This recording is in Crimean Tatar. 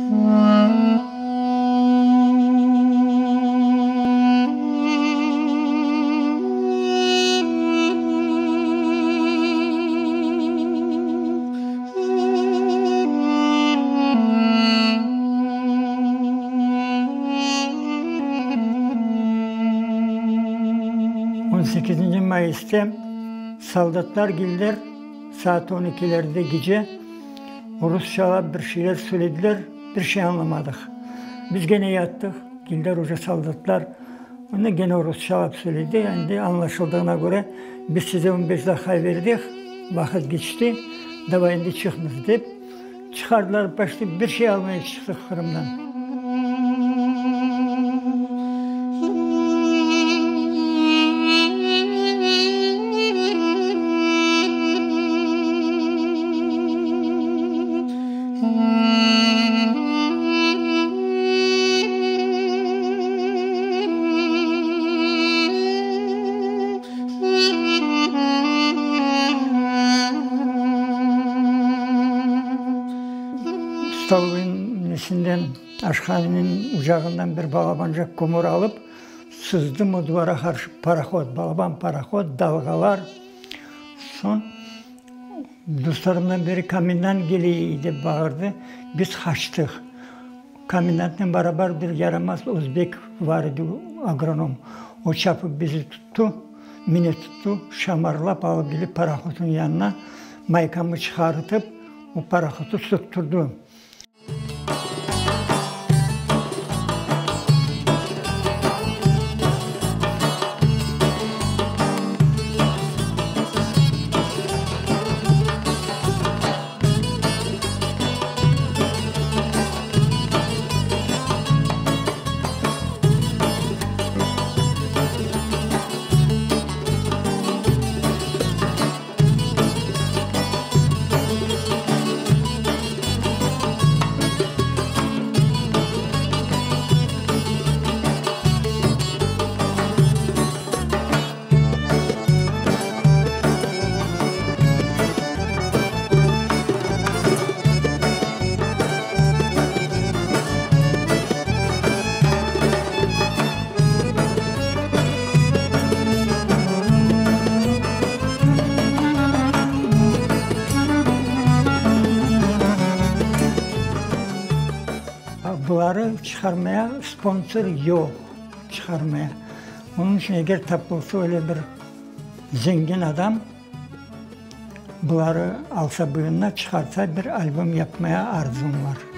On sekizinci mayısta soldatlar keldiler, saat on ikilerde gece, rusçalap bir şeyler söylediler, bir şey añlamadıq. Biz gene yattıq, keldiler uje soldatlar, onı gene rusçalap söyledi, endi añlaşıldığına köre, biz size on beş daqqa berdik, vaqıt keçti, davay endi çıqıñız dep, çıqardılar, poçti bir şey almay çıqtıq Qırımdan. Stolovıynıñ nesinden, aşhaneniñ ucağından bir balabanca kömür alıp, sızdım o duvara qarşı, parohod, balaban parohod, dalğalar. Soñ dostlarımdan biri komendant keley dep bağırdı, biz qaçtıq. Komendantnen barabar bir yaramaz özbek bar edi, agronom. O çapıp bizi tuttı, meni tuttı, şamarlap alıp kelip parohodnıñ yanına, maykamı çıqartıp, o parohodnı söktürdi. Buları çıqarmaya sponsor yoq, çıqarmaya. Onıñ içün eger tapılsa öyle bir zengin adam, buları alsa boyunına, çıqarsa bir albom yapmaya arzum var.